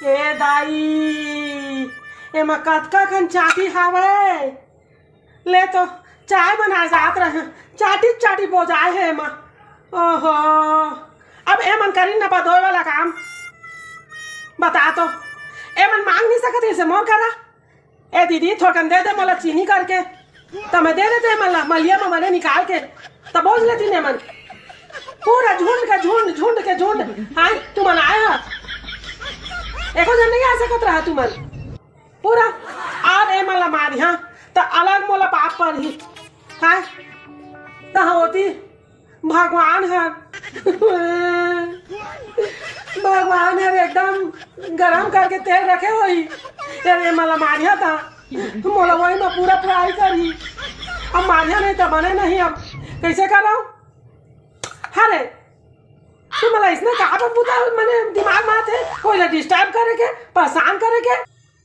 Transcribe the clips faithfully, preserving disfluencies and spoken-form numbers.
ए दाई, एमा कतका कन चाटी हावय? ले तो, चाय बनाए जात रहे, चाटी चाटी बोजाए हे एमा। ओहो, अब एमन करिन न बदोय वाला काम। बता तो, एमन मांग नहीं सकत हे से मोर करा? ए दीदी, थोरकन दे दे मोला चीनी करके, त मैं दे देते एमन ला, मलिया म मने निकाल के, त बोझ लेती ने मन। पूरा झुंड के झुंड, झुंड के झुंड, हाय, तुमन आए ह। एको झन नहीं आ सकत रहा तुमन। पूरा, अउ एमन ला मारिहा, त अलग मोला पाप परही। हाय, तहाँ होती, भगवान हर, भगवान हर एकदम गरम करके तेल रखे होही। अरे, एमन ला मारिहा त, मोला वही म पूरा fry करही। अब मारिहा नहीं त बने नहीं, अब कैसे करव? अरे, तुमन ला इसने का बुता, मने दिमाग म आथे, कोई ला disturb करे के, परेशान करे के?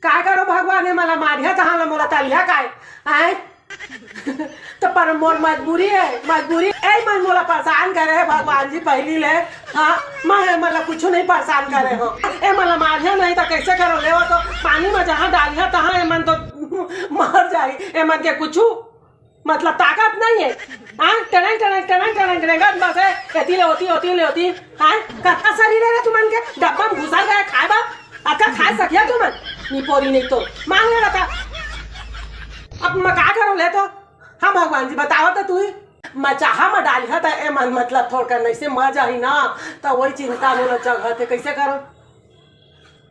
काय करो भगवान, एमन ला मारिहा तहाँ ला मोला तलिहा काय? आय? त पर मोर मजबूरी हे, मजबूरी। एमन मोला परेशान करे हे भगवान जी पहिली ले। हाँ, मैं एमन ला कुछु नहीं परेशान करे हों। एमन ला मारिहा नहीं त कैसे करो? लेवा तो पानी म जहाँ डालिहा तहाँ एमन तो मर जाही। एमन के कुछु मतलब ताकत नहीं हे। हाँ, टनक, टनक, टनक, टनक, टनक, बस हे, एती ले ओती, ओती ले ओती। हाँ, कतका शरीर हे रे तुमन के? डब्बा म घुसा गए खाए बर। अतका खाए सकिया तुमन? निपोरी नहीं तो। मांग ले रहा। अब मैं का करूँ ले तो? हाँ भगवान जी, बतावा तो तू ही। मचाहा म डालिहा त एमन मतलब थोड़कन नहीं से मर जाही ना, त वही चिंता मोला जगह थे, कैसे करो?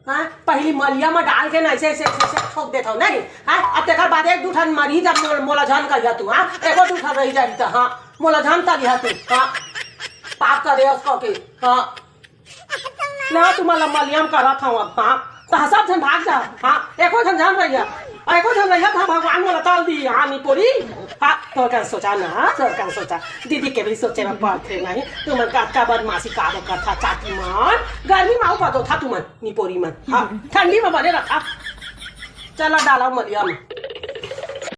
हाँ, पहिली मलिया म डाल के ना ऐसे, ऐसे, ऐसे, ऐसे ठोक देत हव, नहीं? हाँ, अब तेकर बाद एक दू ठन मरही जब मोल-, मोला झन कहिया तू, हाँ? एको दू ठन रही जाही त, हाँ, मोला झन तलिहा तू, हाँ? पाप करे उसको के, हाँ? ले तुमन ला मलिया म करत हव अब, हाँ? त सब झन भाग जा, हाँ? एको झन झन रहिया, एको झन रहिया त भगवान मोला तल दी, हाँ, निपोरी? हाँ, तोर कन सोचा ना, हाँ, तोर कन सोचा। दीदी के भी सोचे म पड़थे नहीं, तुमन का, का बदमाशी का करथा चाटी मन, गर्मी म आऊ बदोथा तुमन। निपोरी मन। हाँ, ठंडी म बने रखा। चला डाला मलिया म।